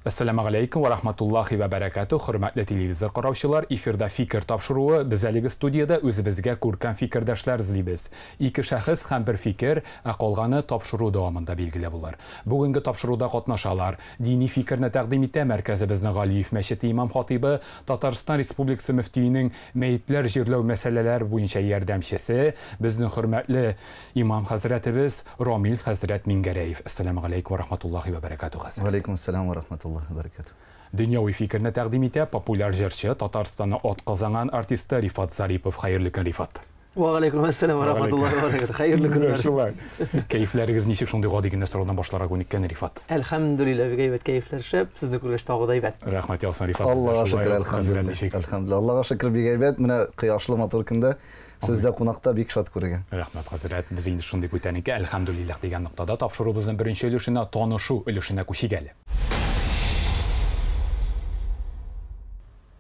Әссәламегаләйкүм вә рахматуллахи вә бәрәкәтүһ, хөрмәтле телевизор караучылар, эфирда Фикер тапшыруы, без әлеге студиядә үзебезгә күркәм фикердәшләр эзлибез. Ике шәхес һәм бер фикер, ә калганы тапшыру дәвамында билгеле булыр. Бүгенге тапшыруда катнашалар, дини фикерне тәкъдим итә мәркәзебезнең Галиев мәчете имам-хатыйбы, Татарстан Республикасы мөфтиенең мәетләр җирләү мәсьәләләре буенча ярдәмчесе, безнең хөрмәтле Имам хәзрәтебез Рамил хәзрәт Мингәрәев. Әссәламегаләйкүм вә рахматуллаһи вә бәрәкәтүһ, хәзрәт. Вәгаләйкүм әссәлам вә рахматуллаһи вә бәрәкәтүһ. Дөньяви фикерне тәкъдим итә популяр җырчы, Татарстанның атказанган артисты Рифат Зарипов. Хәерле көн, Рифат. Вәгаләйкүм әссәлам вә рахматуллаһи вә бәрәкәтүһ. Хәерле көннәр. Шулай. Кәефләрегез ничек? Шундый гади генә сораудан башларга күнеккән, Рифат. Әлхәмдүлилләһ, бик әйбәт, кәефләр шәп. Сезне күргәч тагы да әйбәт. Рәхмәт яусын, Рифат. Бездә Аллага шулай шөкер, ук. Хәзрәт әлхәмдүлилләһ. ничек? Әлхәмдүлилләһ. Аллага шөкер, бик әйбәт. Менә кояшлы матур көндә Сездә кунакта бик шат күрергә. Рәхмәт, хәзрәт. Без инде шундый күтәренке, әлхәмдүлилләһ дигән ноктада тапшыруыбызның беренче өлешенә, танышу өлешенә күчик әле.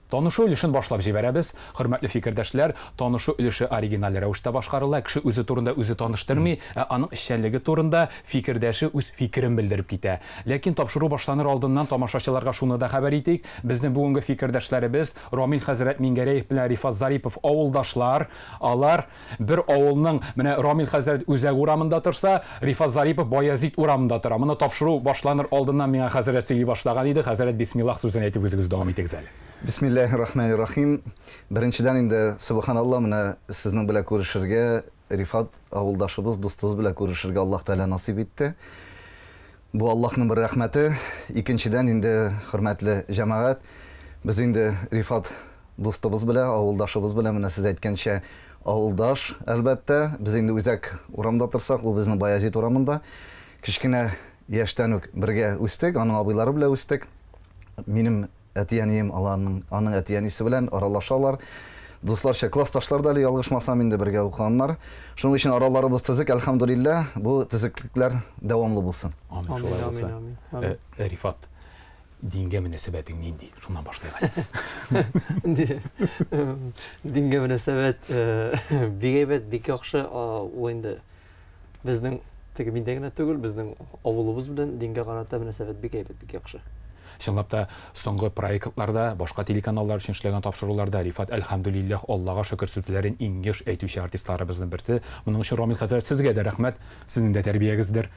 Танышу өлешен башлап җибәрәбез. Хөрмәтле фикердәшләр, танышу өлеше оригиналь рәвештә башкарыла. Кеше үзе турында үзе таныштырмый, ә аның эшчәнлеге турында фикердәше үз фикерен белдереп китә. Ләкин тапшыру башланыр алдыннан тамашачыларга шуны да хәбәр итик, безнең бүгенге фикердәшләребез Рамил хәзрәт Мингәрәев белән Рифат Зарипов авылдашлар. Алар бер авылның, менә Рамил хәзрәт Үзәк урамында торса, Рифат Зарипов Баязит урамында тора. Моны тапшыру башланыр алдыннан миңа хәзрәт сөйли башлаган иде. Хәзрәт, бисмиллаһ сүзен әйтеп үзегез дәвам итегез әле. Бисмиллаһир рахманир рахим. Беренчедән инде, сөбханалла, менә сезнең белән күрешергә, Рифат авылдашыбыз, дустыбыз белән күрешергә Аллаһ Тәгалә насыйп итте. Бу Аллаһның бер рәхмәте. Икенчедән инде, хөрмәтле җәмәгать, без инде Рифат дустыбыз белән, авылдашыбыз белән, менә сез әйткәнчә, авылдаш, әлбәттә. Без инде үзәк урамда торсак, ул безнең Баязит урамында. Кечкенә яшьтән үк бергә үстек, аның абыйлары белән үстек. Минем Әти-әнием аларның, аның әти-әнисе белән аралашалар. Дусларча, классташлар да әле ялгышмасам инде бергә укыганнар. Шуның өчен араларыбыз төзек, әлхәмдүлилләһ, бу төзеклекләр дәвамлы булсын. Амин, шулай булса. Амин, амин, амин. Рифат, дингә мөнәсәбәтең нинди? Шуннан башлыйк әле. Дингә мөнәсәбәт бик әйбәт, бик яхшы. Ул инде Безнең теге миндә генә түгел, безнең авылыбыз белән дингә карата мөнәсәбәт бик әйбәт, бик яхшы. Чынлап та, соңгы проектларда, башка телеканаллар өчен эшләгән тапшыруларда Рифат, әлхәмдүлилләһ, Аллага шөкер сүзләрен иң еш әйтүче артистларыбызның берсе. Моның өчен Рамил хәзрәт сезгә дә рәхмәт, сезнең дә тәрбиягездер.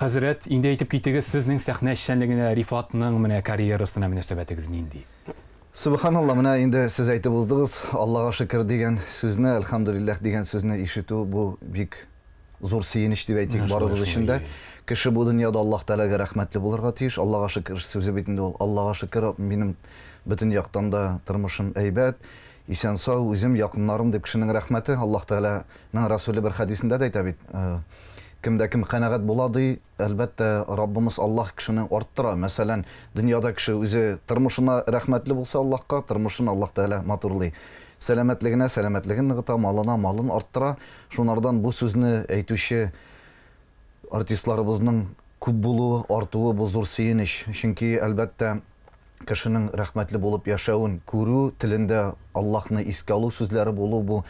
Хәзрәт, инде әйтеп китегез, сезнең сәхнә эшчәнлегенә, Рифатның менә карьерасына мөнәсәбәтегез нинди? Сөбханалла, менә инде сез әйтеп уздыгыз, Аллага шөкер дигән сүзне, әлхәмдүлилләһ дигән сүзне ишетү бу бик зур сөенеч дип әйтик барыбыз өчен дә. Кеше бу дөньяда Аллаһ Тәгаләгә рәхмәтле булырга тиеш. Аллага шөкер сүзе бит инде ул. Аллага шөкер, минем бөтен яктан да тормышым әйбәт, исән-сау, үзем, якыннарым дип кешенең рәхмәте. Аллаһ Тәгаләнең Расүле бер хәдисендә дә әйтә бит, кемдә кем канәгать була ди, Әлбәттә, Раббымыз Аллаһ кешене арттыра. Мәсәлән, дөньяда кеше үзе тормышына рәхмәтле булса Аллаһка, тормышын Аллаһ Тәгалә матурлый. Сәламәтлегенә сәламәтлеген ныгыта, малына малын арттыра. Шунардан бу сүзне әйтүче артистларыбызның күп булуы, артуы бу зур сөенеч. Чөнки, әлбәттә, кешенең рәхмәтле булып яшәвен күрү, телендә Аллаһны искә алу сүзләре булу бу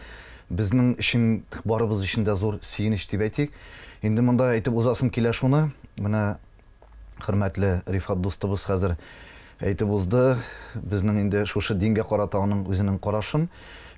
безнең өчен, барыбыз өчен дә зур сөенеч дип әйтик. Инде монда әйтеп узасым килә шуны, менә хөрмәтле Рифат дустыбыз хәзер әйтеп узды, безнең инде шушы дингә карата аның үзенең карашын.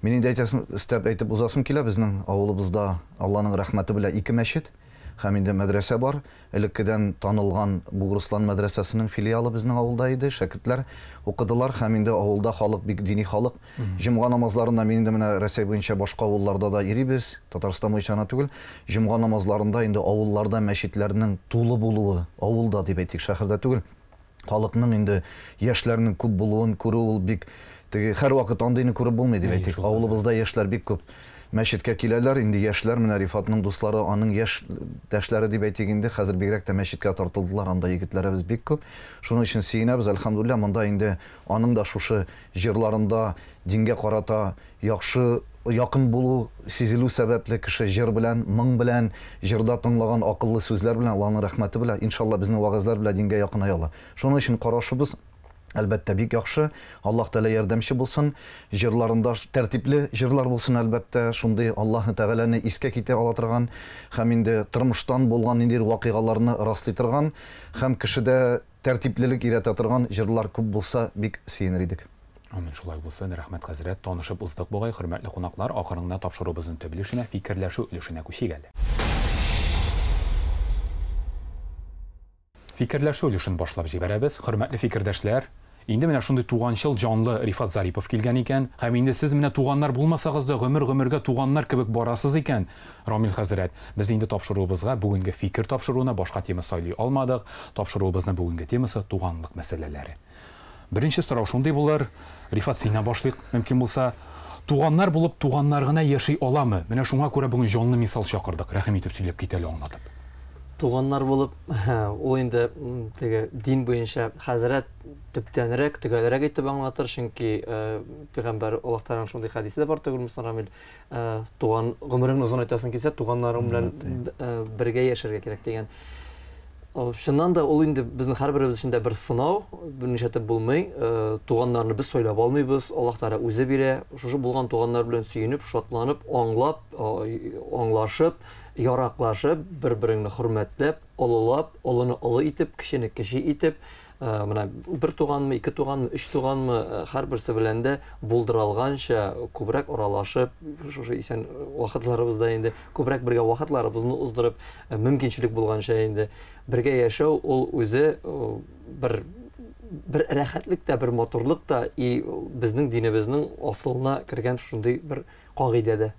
Мин инде әйтәсем, өстәп әйтеп узасым килә, безнең авылыбызда Алланың рәхмәте белән ике мәчет һәм инде мәдрәсә бар. Элеккедән танылган Бугруслан мәдрәсәсенең филиалы безнең авылда иде. Шәкертләр укыдылар һәм инде авылда халык бик дини халык. Җомга намазларында мин инде менә Рәсәй буенча башка авылларда да йөрибез, Татарстан буенча гына түгел. Җомга намазларында инде авылларда мәчетләрнең тулы булуы, авылда дип әйтик, шәһәрдә түгел, халыкның инде яшьләрнең күп булуын күрү ул бик теге һәрвакыт андыйны күреп булмый дип әйтик. Авылыбызда яшьләр бик күп мәчеткә киләләр. Инде яшьләр менә Рифатның дуслары, аның яшь дәшләре дип әйтик инде, хәзер бигрәк тә мәчеткә тартылдылар, анда егетләребез бик күп. Шуның өчен сөенәбез, әлхәмдүлилләһ, монда инде аның да шушы җырларында дингә карата яхшы якын булу сизелү сәбәпле кеше җыр белән, моң белән, җырда тыңлаган акыллы сүзләр белән, Аллаһның рәхмәте белән, иншалла, безнең вәгазьләр белән дингә якыная ала. Шуның өчен карашыбыз. Әлбәттә, бик яхшы. Аллаһ Тәгалә ярдәмче булсын. Җырларында тәртипле җырлар булсын, әлбәттә, шундый Аллаһ Тәгаләне искә китә ала торган һәм инде тормыштан булган ниндидер вакыйгаларны раслый торган һәм кешедә тәртиплелек өйрәтә торган җырлар күп булса, бик сөенер идек. Амин, шулай булсын. Рәхмәт, хәзрәт. Танышып уздык бугай, хөрмәтле кунаклар. Акрын гына тапшыруыбызның төп өлешенә, фикерләшү өлешенә күчик әле. Фикерләшү өлешен башлап җибәрәбез. Хөрмәтле фикердәшләр, инде менә шундый туганчыл җанлы Рифат Зарипов килгән икән, һәм инде сез менә туганнар булмасагыз да гомер-гомергә туганнар кебек барасыз икән, Рамил хәзрәт, без инде тапшыруыбызга бүгенге фикер тапшыруына башка тема сайлый алмадык. Тапшыруыбызның бүгенге темасы туганлык мәсьәләләре. Беренче сорау шундый булыр, Рифат, синнән башлыйк, мөмкин булса. Туганнар булып туганнар гына яши аламы? Менә шуңа күрә бүген җанлы мисал чакырдык. Рәхим итеп сөйләп кит әле, аңлатып. Туганнар булып, ул инде теге дин буенча хәзрәт төптәнрәк, төгәлрәк итеп аңлатыр, чөнки пәйгамбәр Аллаһ Тәгаләнең шундый хәдисе дә бар түгелме соң, Рамил? Туган гомереңне озынайтасың килсә, туганнарың белән бергә яшәргә кирәк дигән. Чыннан да ул инде безнең һәрберебез өчен дә бер сынау, берничә булмый. Туганнарны без сайлап алмыйбыз, Аллаһ Тәгалә үзе бирә. Шушы булган туганнар белән сөенеп, шатланып, аңлап, аңлашып, яраклашып, бер-береңне хөрмәтләп, олылап, олыны олы итеп, кечене кече итеп, менә бер туганмы, ике туганмы, өч туганмы, һәрберсе белән дә булдыралганча күбрәк аралашып, шушы исән вакытларыбызда инде күбрәк бергә вакытларыбызны уздырып, мөмкинчелек булганча инде бергә яшәү ул үзе бер бер рәхәтлек тә, бер матурлык та, и безнең динебезнең асылына кергән шундый бер кагыйдә дә.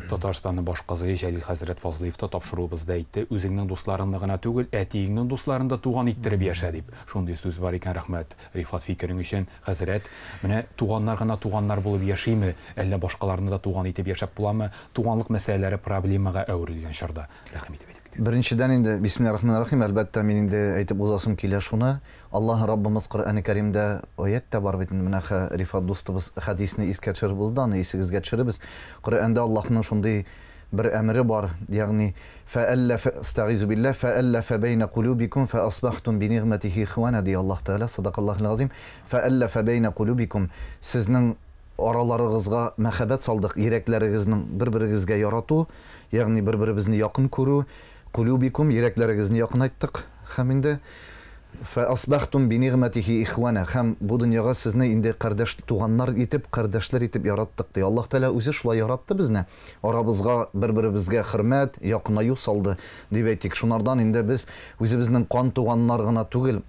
Татарстанның баш казые Җәлил хәзрәт Фазлыев та тапшыруыбызда әйтте, үзеңнең дусларыңны гына түгел, әтиеңнең дусларын да туган иттереп яшә дип. Шундый сүз бар икән, рәхмәт, Рифат, фикерең өчен. Хәзрәт, менә туганнар гына туганнар булып яшиме, әллә башкаларны да туган итеп яшәп буламы? Туганлык мәсьәләләре проблемага әверелгән чорда. Рәхим итеп әйтеп китегез. Беренчедән инде, бисмиллаһир-рахманир-рахим, әлбәттә, мин инде әйтеп узасым килә шуны. Аллаһ Раббымыз Коръәне Кәримдә аять тә бар бит инде, менә Рифат дустыбыз хәдисне искә төшереп узды, аны исегезгә төшеребез. Коръәндә Аллаһның шундый бер әмере бар, ягъни фәәлләфә, астагыйзу билләһ, фәәлләфә бәйнә кулубикум фәасбахтум бинигъмәтихи ихвана, ди Аллаһ Тәгалә, садакаллаһул газыйм. Фәәлләфә бәйнә кулубикум, сезнең араларыгызга мәхәббәт салдык, йөрәкләрегезнең бер-берегезгә ярату, ягъни бер-беребезне якын күрү, кулубикум, йөрәкләрегезне якынайттык һәм инде фәасбахтум бинигъмәтихи ихвана, һәм бу дөньяга сезне инде кардәш, туганнар итеп, кардәшләр итеп яраттык, ди. Аллаһ Тәгалә үзе шулай яратты безне. Арабызга бер-беребезгә хөрмәт, якынаю салды, дип әйтик. Шунардан инде без үзебезнең кан туганнар гына түгел,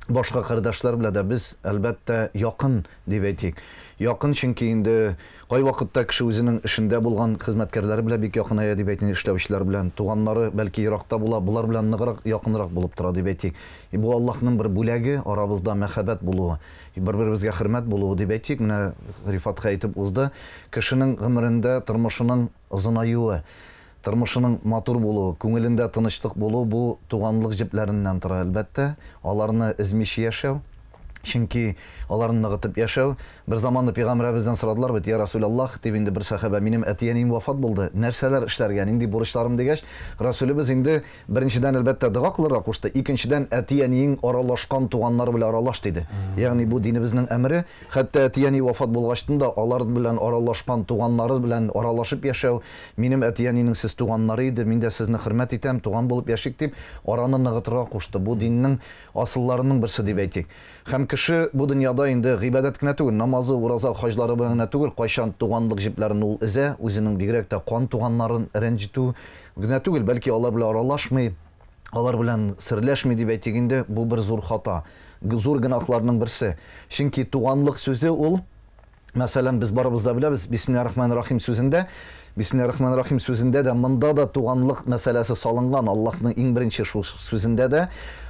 башка кардәшләр белән дә без, әлбәттә, якын, дип әйтик. Якын, чөнки инде кайвакытта кеше үзенең эшендә булган хезмәткәрләре белән бик якыная, дип әйтик, эшләүчеләр белән, туганнары бәлки еракта була, булар белән ныграк, якынрак булып тора, дип әйтик. Бу Аллаһның бер бүләге, арабызда мәхәббәт булуы, бер-беребезгә хөрмәт булуы, дип әйтик. Менә Рифатка әйтеп узды. Кешенең гомерендә тормышының озынаюы, тормышының матур булуы, күңелендә тынычлык булуы бу туганлык җепләреннән тора, әлбәттә. Аларны эзмичә яшәү, чөнки аларны ныгытып яшәү. Бер заманны пәйгамбәребездән сорадылар бит, я Расулаллах, дип инде бер сәхабә, минем әти-әнием вафат булды, нәрсәләр эшләргә, нинди бурычларым дигәч, Расулебез инде беренчедән, әлбәттә, дога кылырга кушты, икенчедән, әти-әниең аралашкан туганнары белән аралаш, диде. Ягъни бу динебезнең әмере, хәтта әти-әни вафат булгачтын да алар белән аралашкан туганнары белән аралашып яшәү, минем әти-әнинең сез туганнары иде, мин дә сезне хөрмәт итәм, туган булып яшик дип, араны ныгытырга кушты. Бу диннең асылларының берсе дип әйтик. Һәм кеше бу дөньяда инде гыйбадәт кенә түгел, намазы, ураза, хаҗлары белән генә түгел, кайчан туганлык җепләрен ул эзә, үзенең бигрәк тә кан туганнарын рәнҗетү генә түгел, бәлки алар белән аралашмый, алар белән серләшми дип әйтик инде, бу бер зур хата, зур гөнаһларның берсе. Чөнки туганлык сүзе ул, мәсәлән, без барыбыз да беләбез, Бисмиллаһир-рахманир-рахим сүзендә, Бисмиллаһир-рахманир-рахим сүзендә дә, монда да туганлык мәсьәләсе салынган, Аллаһның иң беренче шул сүзендә дә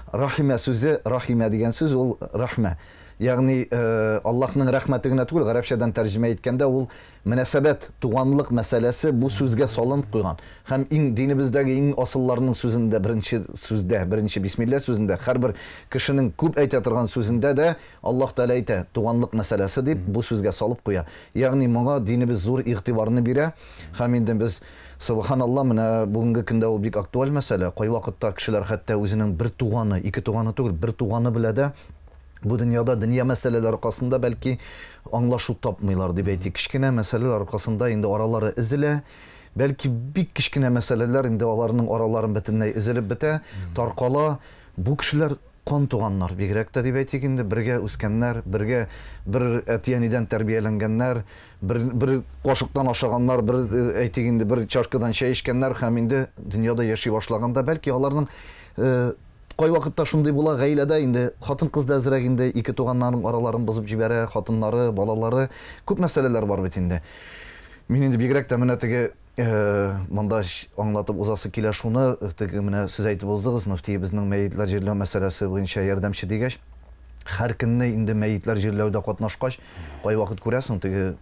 рахимә сүзе, рахимә дигән сүз ул рахмә. Ягъни Аллаһның рәхмәте генә түгел, гарәпчәдән тәрҗемә иткәндә ул мөнәсәбәт, туганлык мәсьәләсе бу сүзгә салынып куйган. Һәм иң динебездәге иң асылларының сүзендә, беренче сүздә, беренче бисмилла сүзендә, һәрбер кешенең күп әйтә торган сүзендә дә Аллаһ Тәгалә әйтә, туганлык мәсьәләсе дип, бу сүзгә салып куя. Ягъни моңа динебез зур игътибарны бирә. Һәм инде без, сөбханалла, менә бүгенге көндә ул бик актуаль мәсьәлә. Кайвакытта кешеләр хәтта үзенең бер туганы, ике туганы түгел, бер туганы белә дә Бу дөньяда дөнья мәсьәләләре аркасында бәлки аңлашу тапмыйлар дип әйтик. Кечкенә мәсьәләләр аркасында инде аралары өзелә. Бәлки бик кечкенә мәсьәләләр инде аларның араларын бөтенләй өзелеп бетә, таркала. Бу кешеләр кан туганнар, бигрәк тә дип әйтик инде, бергә үскәннәр, бергә бер әти-әнидән тәрбияләнгәннәр, бер бер кашыктан ашаганнар, бер әйтик инде, бер чашкадан чәй эчкәннәр һәм инде дөньяда яши башлаганда бәлки аларның Кайвакытта шундый була, гаиләдә инде хатын-кыз да әзрәк инде ике туганнарның араларын бозып җибәрә, хатыннары, балалары. Күп мәсьәләләр бар бит инде. Мин инде бигрәк тә менә теге монда аңлатып узасы килә шуны, теге менә сез әйтеп уздыгыз, мөфтиебезнең мәетләр җирләү мәсьәләсе буенча ярдәмче дигәч, һәр көнне инде мәетләр җирләүдә катнашкач, кайвакыт күрәсең, теге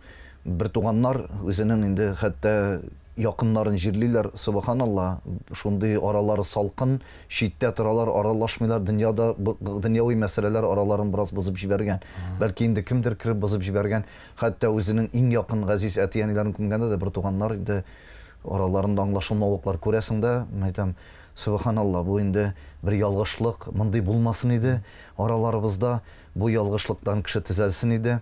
бер туганнар үзенең инде хәтта якыннарын җирлиләр, сөбханалла, шундый аралары салкын, читтә торалар, аралашмыйлар, дөньяда дөньяви мәсьәләләр араларын бераз бозып җибәргән. Бәлки инде кемдер кереп бозып җибәргән, хәтта үзенең иң якын газиз әти-әниләрен күмгәндә дә бертуганнар инде араларында аңлашылмавыклар күрәсең дә, мин әйтәм, сөбханалла, бу инде бер ялгышлык, мондый булмасын иде араларыбызда, бу ялгышлыктан кеше төзәлсен иде.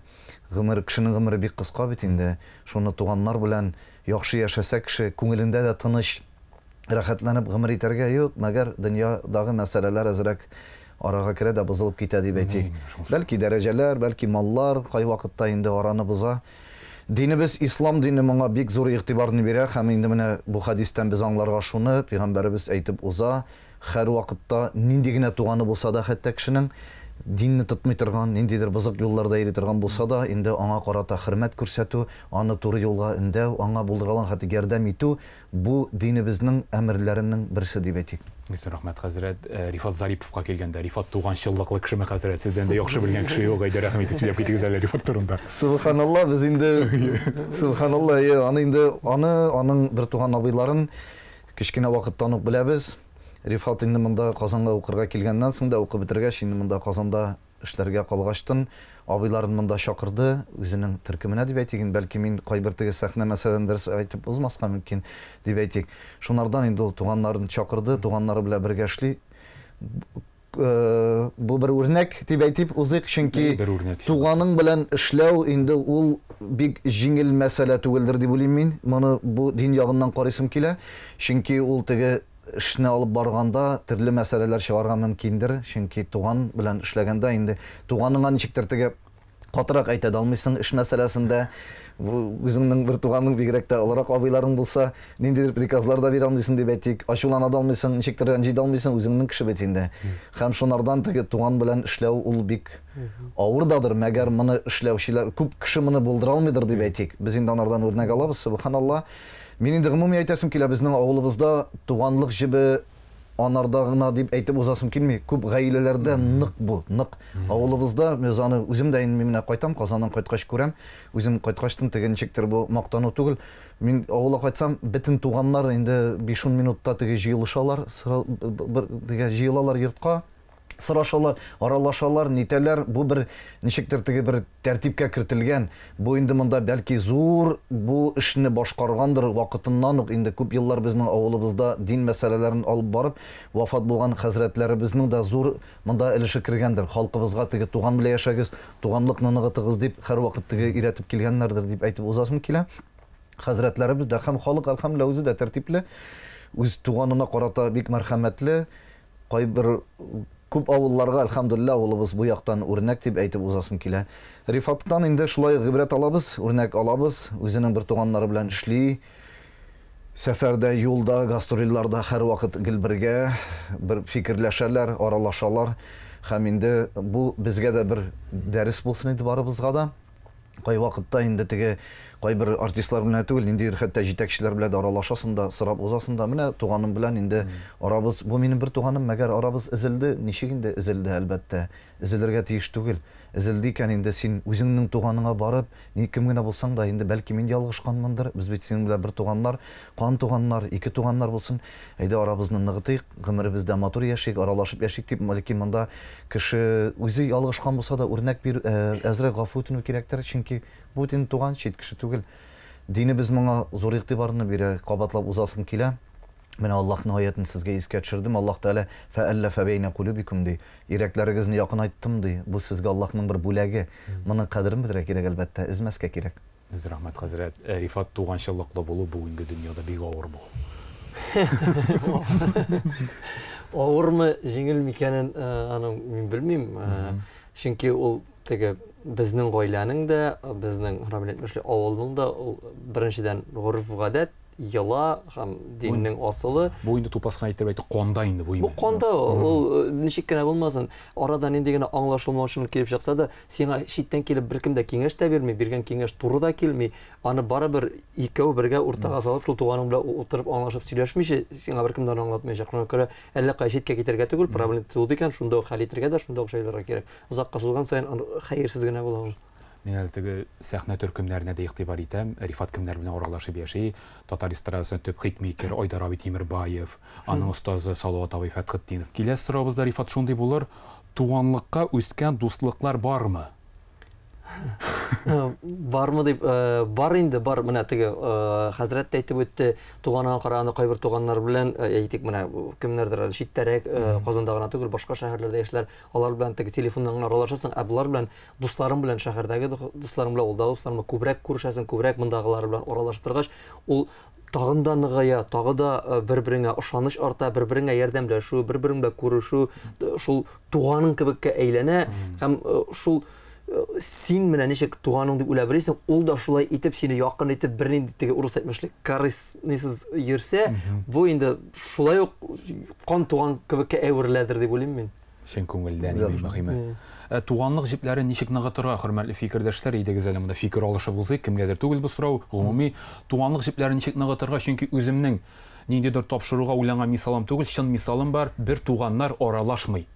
Гомер, кешенең гомере бик кыска бит инде, шуны туганнар белән Яхшы яшәсә кеше, күңелендә дә тыныч, рәхәтләнеп гомер итәргә юк, мәгәр дөньядагы мәсьәләләр әзрәк арага керә дә бозылып китә дип әйтик. Бәлки дәрәҗәләр, бәлки маллар кайвакытта инде араны боза. Динебез ислам дине моңа бик зур игътибарны бирә һәм инде менә бу хәдистән без аңларга шуны, пәйгамбәребез әйтеп уза, Һәрвакытта, нинди генә туганы булса да, хәтта кешенең динне тотмый торган, ниндидер бозык юлларда йөри торган булса да, инде аңа карата хөрмәт күрсәтү, аны туры юлга өндәү, аңа булдырылган хәтле ярдәм итү, бу динебезнең әмерләренең берсе дип әйтик. Бик зур рәхмәт, хәзрәт. Рифат Зариповка килгәндә, Рифат туганчыллыклы кешеме, хәзрәт? Сездән дә яхшы белгән кеше юк, әйдә рәхим итеп сөйләп китегез әле Рифат турында. Сөбханалла, без инде, сөбханалла, әйе, аны инде, аны, аның бертуган абыйларын Кечкенә вакыттан ук беләбез. Рифат инде монда Казанга укырга килгәннән соң да, укып бетергәч, инде монда Казанда эшләргә калгачтын, абыйларын монда чакырды, үзенең төркеменә дип әйтик инде, бәлки мин кайбер теге сәхнә мәсьәләләрен дөрес әйтеп узмаска мөмкин, дип әйтик. Шунардан инде ул туганнарын чакырды, туганнары белән бергә эшли. Бу бер үрнәк дип әйтеп узыйк, чөнки туганың белән эшләү инде ул бик җиңел мәсьәлә түгелдер дип уйлыйм мин. Моны бу дин ягыннан карыйсым килә. Чөнки ул теге эшне алып барганда төрле мәсьәләләр чыгарга мөмкиндер. Чөнки туган белән эшләгәндә инде туганыңа ничектер теге катырак әйтә дә алмыйсың эш мәсьәләсендә. Үзеңнең бер туганың, бигрәк тә олырак абыйларың булса, ниндидер приказлар да бирә алмыйсың дип әйтик, ачулана да алмыйсың, ничектер рәнҗи дә алмыйсың, үзеңнең кеше бит инде. Һәм шунардан теге туган белән эшләү ул бик авыр дадыр, мәгәр моны эшләүчеләр, күп кеше моны булдыра алмыйдыр дип әйтик. Без инде анардан үрнәк алабыз, сөбханалла. Мин инде гомуми әйтәсем килә, безнең авылыбызда туганлык җебе Анарда гына дип әйтеп узасым килми. Күп гаиләләрдә нык бу, нык. Авылыбызда без аны үзем дә инде мин менә кайтам, Казаннан кайткач күрәм. Үзем кайткачтын теге ничектер бу мактану түгел. Мин авылга кайтсам, бөтен туганнар инде биш-ун минутта теге җыелышалар, бер теге җыелалар йортка, сорашалар, аралашалар, нитәләр. Бу бер ничектер теге бер тәртипкә кертелгән. Бу инде монда бәлки зур бу эшне башкаргандыр, вакытыннан ук инде күп еллар безнең авылыбызда дин мәсьәләләрен алып барып, вафат булган хәзрәтләребезнең дә зур монда өлеше кергәндер. Халкыбызга теге туган белән яшәгез, туганлыкны ныгытыгыз дип һәрвакыт теге өйрәтеп килгәннәрдер дип әйтеп узасым килә. Хәзрәтләребез дә һәм халык, әлхәмдүлилләһ, үзе дә тәртипле, үз туганына карата бик мәрхәмәтле. Кайбер күп авылларга, әлхәмдүлилләһ, авылыбыз бу яктан үрнәк дип әйтеп узасым килә. Рифаттан инде шулай ук гыйбрәт алабыз, үрнәк алабыз. Үзенең бертуганнары белән эшли. Сәфәрдә, юлда, гастрольләрдә һәрвакыт гел бергә, бер фикерләшәләр, аралашалар. Һәм инде бу безгә дә бер дәрес булсын инде барыбызга да. Кайвакытта инде теге кайбер артистлар белән түгел, ниндидер хәтта җитәкчеләр белән дә аралашасың да, сорап узасың да, менә туганым белән инде арабыз, бу минем бер туганым, мәгәр арабыз өзелде, ничек инде өзелде, әлбәттә, өзелергә тиеш түгел. Өзелде икән инде син үзеңнең туганыңа барып, ни кем генә булсаң да, инде бәлки мин ялгышканмындыр, без бит синең белән бер туганнар, кан туганнар, ике туганнар булсын, әйдә арабызны ныгытыйк, гомеребездә матур яшик, аралашып яшик дип, бәлки монда Кеше үзе ялгышкан булса да, үрнәк бирү, әзрәк гафу үтенү кирәктер, чөнки бу бит инде туган, чит кеше түгел. Динебез моңа зур игътибарны бирә, кабатлап узасым килә. Менә Аллаһның аятын сезгә искә төшердем. Аллаһ Тәгалә фәәлләфә бәйнә кулубикум ди. Йөрәкләрегезне якынайттым ди. Бу сезгә Аллаһның бер бүләге. Моның кадерен белергә кирәк, әлбәттә, өзмәскә кирәк. Зур рәхмәт, хәзрәт. Рифат, туганчылыклы булу бүгенге дөньяда бик авыр бу. Авырмы, җиңел микәнен аның мин белмим. Чөнки ул теге безнең гаиләнең дә, безнең Рамил әйтмешли, авылның да ул беренчедән гореф-гадәт, йола һәм диннең асылы. Бу инде тупас кына әйтеп әйтте, канда инде бу. Бу канда ул ничек кенә булмасын, арада нинди генә аңлашылмаучылык килеп чыкса да, сиңа читтән килеп беркем дә киңәш тә бирми, биргән киңәш туры да килми. Аны барыбер икәү бергә уртага салып, шул туганың белән утырып аңлашып сөйләшмичә, сиңа беркем дә аңлатмаячак. Шуңа күрә әллә кая читкә китәргә түгел, проблема туды икән, шунда ук хәл итәргә дә, шунда ук җайларга кирәк. Озакка сузган саен хәерсез генә була ул. Мин әле теге сәхнә төркемнәренә дә игътибар итәм. Рифат кемнәр белән аралашып яши? Татар эстрадасының төп хитмейкеры Айдар абый Тимербаев, аның остазы Салават абый Фәтхетдинов. Киләсе сорауыбыз да, Рифат, шундый булыр: туганлыкка үскән дуслыклар бармы? Бармы дип, бар инде, бар. Менә теге хәзрәт тә әйтеп үтте, туганына караганда кайбер туганнар белән, әйтик, менә кемнәрдер әле читтәрәк, Казанда гына түгел, башка шәһәрләрдә яшиләр, алар белән теге телефоннан гына аралашасың, ә болар белән дусларың белән, шәһәрдәге дусларың белән, авылдагы дусларың белән күбрәк күрешәсең, күбрәк мондагылар белән аралашып торгач, ул тагын да ныгая, тагы да бер-береңә ышаныч арта, бер-береңә ярдәмләшү, бер-берең белән күрешү, шул туганың кебеккә әйләнә һәм шул син менә ничек туганың дип уйлап йөрисең, ул да шулай итеп сине якын итеп бернинди теге урыс әйтмешли корыстныйсыз йөрсә, бу инде шулай ук кан туган кебеккә әвереләдер дип уйлыйм мин. Чын күңелдән иң мөһиме. Туганлык җепләрен ничек ныгытырга, хөрмәтле фикердәшләр, әйдәгез әле монда фикер алышып узыйк, кемгәдер түгел бу сорау, гомуми туганлык җепләрен ничек ныгытырга, чөнки үземнең ниндидер тапшыруга уйланган мисалым түгел, чын мисалым бар, бер туганнар аралашмый.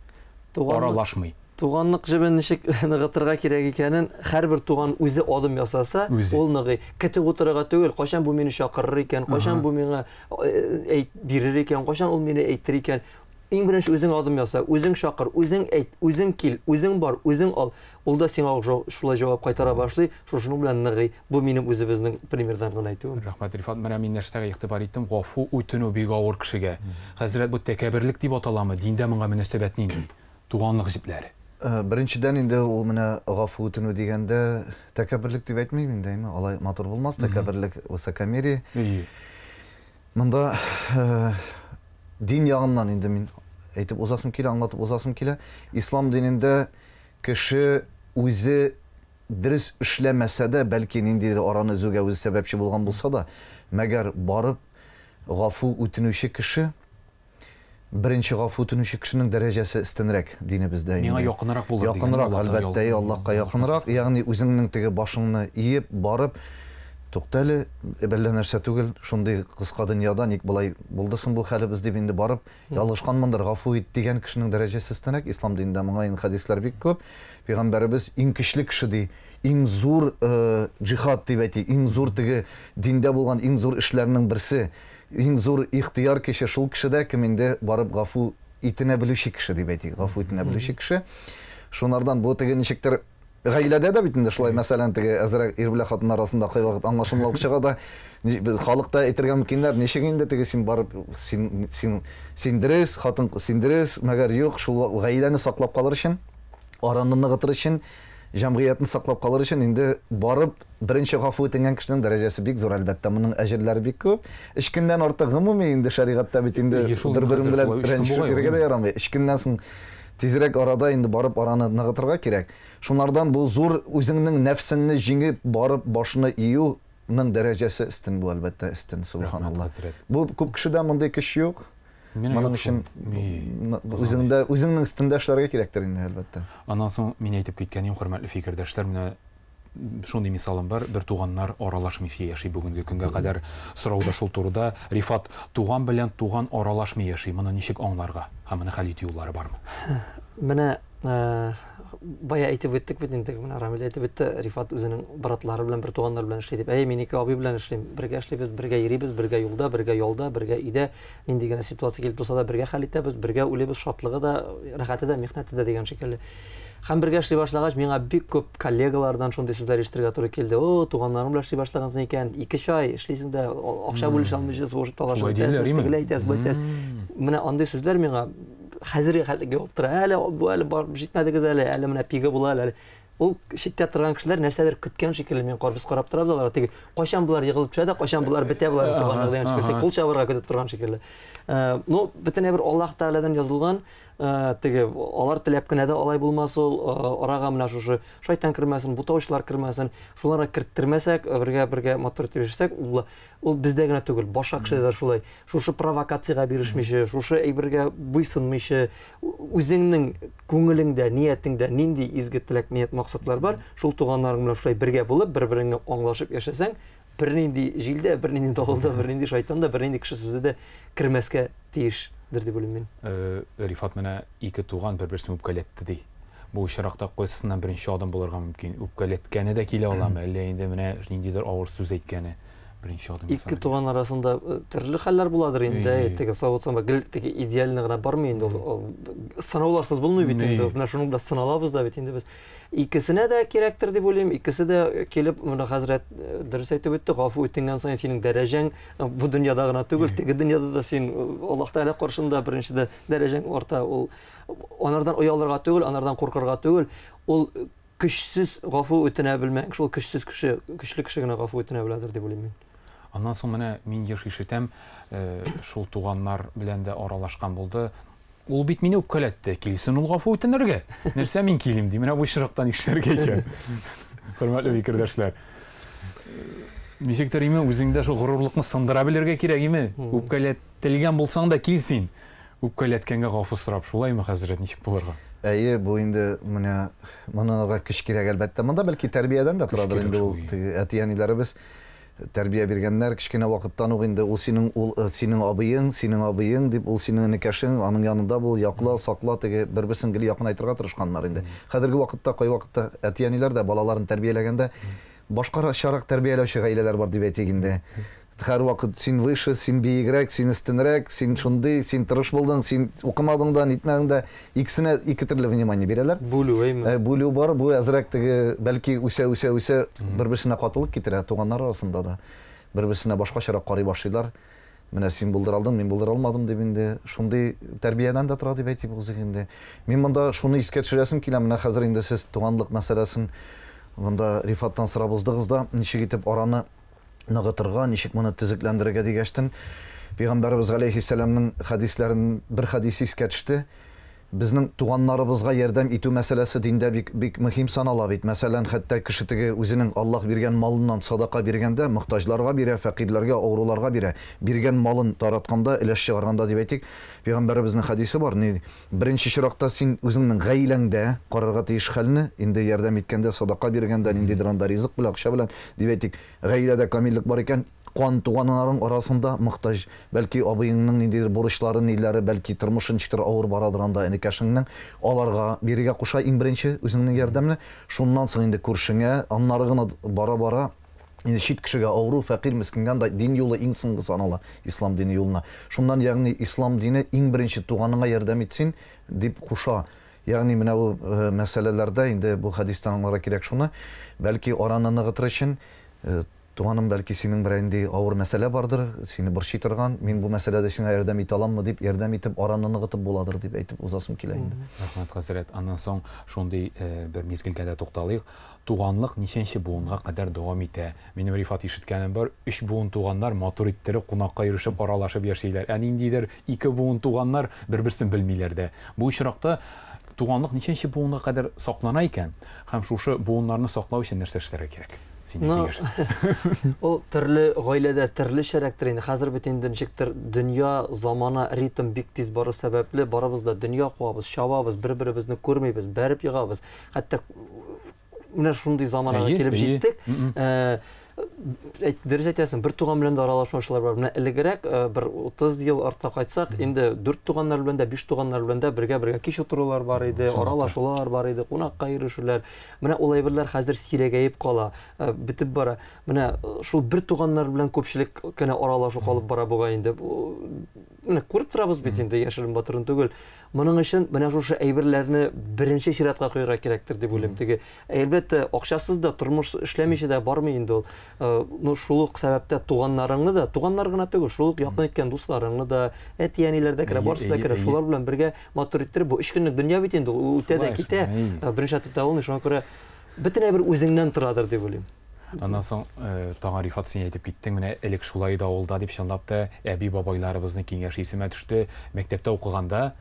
Аралашмый. Туганлык җебен ничек ныгытырга кирәк икәнен һәрбер туган үзе адым ясаса, ул ныгый. Көтеп утырырга түгел, кайчан бу мине чакырыр икән, кайчан бу миңа әйт бирер икән, кайчан ул мине әйтер икән. Иң беренче үзең адым яса, үзең чакыр, үзең әйт, үзең кил, үзең бар, үзең ал. Ул да сиңа шулай җавап кайтара башлый, шушының белән ныгый. Бу минем үзебезнең примердан гына әйтүем. Рәхмәт, Рифат. Менә мин нәрсәгә игътибар иттем, гафу үтенү бик авыр кешегә. Хәзрәт, бу тәкәбберлек дип аталамы? Диндә моңа мөнәсәбәт нинди? Туганлык җепләре. Беренчедән инде ул менә гафу үтенү дигәндә тәкәбберлек дип әйтмим инде, әйме? Алай матур булмас, тәкәбберлек, высокомерие. Монда дин ягыннан инде мин әйтеп узасым килә, аңлатып узасым килә. Ислам динендә кеше үзе дөрес эшләмәсә дә, бәлки ниндидер араны өзүгә үзе сәбәпче булган булса да, мәгәр барып гафу үтенүче кеше, беренче гафу үтенүче кешенең дәрәҗәсе өстенрәк динебездә инде. Миңа якынрак булыр дигән. Якынрак, әлбәттә, Аллаһка якынрак, ягъни үзеңнең теге башыңны иеп барып, тукта әле, әллә нәрсә түгел, шундый кыска дөньяда ник болай булды соң бу хәлебез дип инде барып, ялгышканмындыр, гафу ит дигән кешенең дәрәҗәсе өстенрәк. Ислам динендә моңа инде хәдисләр бик күп. Пәйгамбәребез иң көчле кеше ди, иң зур джихад дип әйтик, иң зур теге диндә булган иң зур эшләрнең берсе, иң зур ихтыяр кеше шул кешедә, кем инде барып гафу итенә белүче кеше дип әйтик, гафу итенә белүче кеше. Шунардан бу теге ничектер гаиләдә дә бит инде шулай, мәсәлән, теге әзрәк ир белән хатын арасында кайвакыт аңлашылмаулык чыга да, без халыкта әйтергә мөмкиннәр, ничек инде теге син барып, син, син, син дөрес, хатын син дөрес, мәгәр юк, шул гаиләне саклап калыр өчен, араны ныгытыр өчен, җәмгыятьне саклап калыр өчен инде барып беренче гафу үтенгән кешенең дәрәҗәсе бик зур, әлбәттә, моның әҗерләре бик күп. Өч көннән артык гомуми инде шәригатьтә бит инде бер-берең белән рәнҗешеп йөрергә дә ярамый. Өч көннән соң тизрәк арада инде барып араны ныгытырга кирәк. Шунардан бу зур үзеңнең нәфсеңне җиңеп барып башны июнең дәрәҗәсе өстен бу, әлбәттә, өстен, субханаллаһ. Бу күп кешедә мондый көч юк. Моның өчен үзеңдә, үзеңнең өстендә эшләргә кирәктер инде, әлбәттә. Аннан соң мин әйтеп киткәнем, хөрмәтле фикердәшләр, менә шундый мисалым бар, бер туганнар аралашмыйча яши бүгенге көнгә кадәр. Сорау да шул турыда. Рифат, туган белән туган аралашмый яши, моны ничек аңларга һәм моны хәл итү юллары бармы? Менә бая әйтеп үттек бит инде, менә Рамил әйтеп үтте, Рифат үзенең братлары белән, бер туганнар белән эшли дип. Әй, мин ике абый белән эшлим, бергә эшлибез, бергә йөрибез, бергә юлда, бергә ялда, бергә өйдә, нинди генә ситуация килеп туса да бергә хәл итәбез, бергә уйлыйбыз, шатлыгы да, рәхәте дә, михнәте дә дигән шикелле. Һәм бергә эшли башлагач, миңа бик күп коллегалардан шундый сүзләр ишетергә туры килде. О, туганнарың белән эшли башлагансың икән, 2 ай эшлисең дә, акча бүлешә алмыйча сугышып талашып бетәсез, тегеләй итәсез, болай итәсез. Менә андый сүзләр миңа хәзергә хәтле җавап тора. Әле бу әле барып җитмәдегез әле, әле менә пигы була әле. Ул читтә торган кешеләр нәрсәдер көткән шикелле, мин без карап торабыз аларга, теге кайчан болар егылып төшә дә, кайчан болар бетә болар туганлык дигән шикелле, кул чабырга көтеп торган шикелле. Ну, бөтенләй бер Аллаһ Тәгаләдән язылган, теге алар теләп кенә дә алай булмас ул, арага менә шушы шайтан кермәсен, бутаучылар кермәсен, шуларга керттермәсәк, бергә-бергә матур итеп яшәсәк, ул бездә генә түгел, башка кешедә дә шулай. Шушы провокациягә бирешмичә, шушы әйбергә буйсынмыйча, үзеңнең күңелеңдә, ниятеңдә нинди изге теләк, ният, максатлар бар, шул туганнарың белән шулай бергә булып, бер-береңне аңлашып яшәсәң, бернинди җилдә, бернинди давылда, бернинди шайтан да, бернинди кеше сүзе дә кермәскә тиешдер дип уйлыйм мин. Рифат менә ике туган бер-берсен үпкәләтте ди. Бу очракта кайсысыннан беренче адым булырга мөмкин? Үпкәләткәне дә килә аламы, әллә инде менә ниндидер авыр сүз әйткәне беренче адым? Ике туган арасында төрле хәлләр буладыр инде, теге савыт-саба гел теге идеально гына бармый инде ул. Сынауларсыз булмый бит инде. Менә шуның белән сыналабыз да бит инде без. Икесенә дә кирәктер дип уйлыйм. Икесе дә килеп, менә хәзрәт дөрес әйтеп үтте, гафу үтенгән саен синең дәрәҗәң бу дөньяда гына түгел, теге дөньяда да син Аллаһ Тәгалә каршында беренчедә дәрәҗәң арта. Ул анардан оялырга түгел, анардан куркырга түгел. Ул көчсез гафу үтенә белмәгән, шул көчсез кеше, көчле кеше генә гафу үтенә беләдер дип уйлыйм мин. Аннан соң менә мин еш ишетәм, шул туганнар белән дә аралашкан булды. Ул бит мине үпкәләтте, килсен ул гафу үтенергә. Нәрсә мин килим ди, менә бу очракта нишләргә икән? Хөрмәтле фикердәшләр. Ничектер име, үзеңдә шул горурлыкны сындыра белергә кирәк име? Үпкәләтелгән булсаң да кил син. Үпкәләткәнгә гафу сорап, шулаймы, хәзрәт, ничек булырга? Әйе, бу инде менә моныңга көч кирәк әлбәттә. Монда бәлки тәрбиядән дә торадыр инде ул. Әти-әниләребез тәрбия биргәннәр кечкенә вакыттан ук инде ул синең ул синең абыең, синең абыең дип, ул синең энекәшең, аның янында бул, якла, сакла, теге бер-берсен гел якынайтырга тырышканнар инде. Хәзерге вакытта кайвакытта әти-әниләр дә балаларын тәрбияләгәндә башкачарак тәрбияләүче гаиләләр бар дип әйтик инде. Һәр вакыт син выше, син биегрәк, син өстенрәк, син шундый, син тырыш булдың, син укымадың да, нитмәдең дә. Икесенә ике төрле внимание бирәләр. Бүлү, әйме? Бүлү бар, бу әзрәк теге, бәлки үсә-үсә-үсә бер-берсенә катылык китерә, туганнар арасында да. Бер-берсенә башкачарак карый башлыйлар. Менә син булдыра алдың, мин булдыра алмадым дип инде. Шундый тәрбиядән дә тора дип әйтик узык инде. Мин монда шуны искә төшерәсем килә, менә хәзер инде сез туганлык мәсьәләсен монда Рифаттан сорап уздыгыз да, ничек итеп араны ныгытырга, ничек моны төзекләндерергә дигәчтен, Пәйгамбәребез галәйһиссәламнең хәдисләрен бер хәдис искә төште. Безнең туганнарыбызга ярдәм итү мәсьәләсе диндә бик бик мөһим санала бит. Мәсәлән, хәтта кеше теге үзенең Аллаһ биргән малыннан садака биргәндә, мохтаҗларга бирә, фәкыйрьләргә, авыруларга бирә. Биргән малын таратканда, өлеш чыгарганда дип әйтик, Пәйгамбәребезнең хәдисе бар, ни, беренче чиратта син үзеңнең гаиләңдә карарга тиеш хәлне, инде ярдәм иткәндә, садака биргәндә, ниндидер анда ризык белән, акча белән, дип әйтик, гаиләдә камиллек бар икән, кан туганнарың арасында мохтаҗ, бәлки абыеңның ниндидер бурычлары, ниләре, бәлки тормышы ничектер авыр барадыр анда энекәшеңнең, аларга бирергә куша иң беренче үзеңнең ярдәмне, шуннан соң инде күршеңә, аннары гына бара-бара инде чит кешегә, авыру, фәкыйрь, мескенгә анда дин юлы иң соңгы санала, ислам дине юлына. Шуннан, ягъни ислам дине иң беренче туганыңа ярдәм итсен дип куша. Ягъни менә бу мәсьәләләрдә инде бу хәдистән аңларга кирәк шуны, бәлки араны ныгытыр өчен, туганым, бәлки синең берәр нинди авыр мәсьәлә бардыр, сине борчый торган, мин бу мәсьәләдә сиңа ярдәм итә аламмы дип, ярдәм итеп, араны ныгытып буладыр дип әйтеп узасым килә инде. Рәхмәт, хәзрәт. Аннан соң шундый бер мизгелгә дә тукталыйк. Туганлык ничәнче буынга кадәр дәвам итә? Минем Рифат ишеткәнем бар, 3 буын туганнар матур иттереп кунакка йөрешеп, аралашып яшиләр. Ә ниндидер 2 буын туганнар бер-берсен белмиләр дә. Бу очракта туганлык ничәнче буынга кадәр саклана икән? Һәм шушы буыннарны саклау өчен нәрсә эшләргә кирәк? Синең киңәш. Ул төрле гаиләдә төрлечәрәктер инде. Хәзер бит инде ничектер дөнья, замана, ритм бик тиз бару сәбәпле, барыбыз да дөнья куабыз, чабабыз, бер-беребезне күрмибез, бәреп егабыз. Хәтта менә шундый заманага килеп җиттек. Дөрес әйтәсең, бер туган белән дә аралашмаучылар бар. Менә элегрәк бер 30 ел артка кайтсак, инде дүрт туганнар белән дә, биш туганнар белән дә бергә-бергә кич утырулар бар иде, аралашулар бар иде, кунакка йөрешүләр. Менә ул әйберләр хәзер сирәгәеп кала, бетеп бара. Менә шул бер туганнар белән күпчелек кенә аралашу калып бара бугай инде. Менә күреп торабыз бит инде, яшерен батырын түгел. Моның өчен менә шушы әйберләрне беренче чиратка куярга кирәктер дип уйлыйм. Теге, әлбәттә, акчасыз да, тормыш эшләмичә дә бармый инде ул. Ну, шул ук сәбәптә туганнарыңны да, туганнар гына түгел, шул ук якын иткән дусларыңны да, әти-әниләр дә керә, барысы да керә. Шулар белән бергә матур иттереп, бу өч көнлек дөнья бит инде, ул үтә дә китә. Беренче атып та булмый, шуңа күрә бөтен әйбер үзеңнән торадыр дип уйлыйм. Аннан соң тагын Рифат, син әйтеп киттең, менә элек шулай да авылда дип, чынлап та әби-бабайларыбызның киңәше исемә төште. Мәктәптә укыганда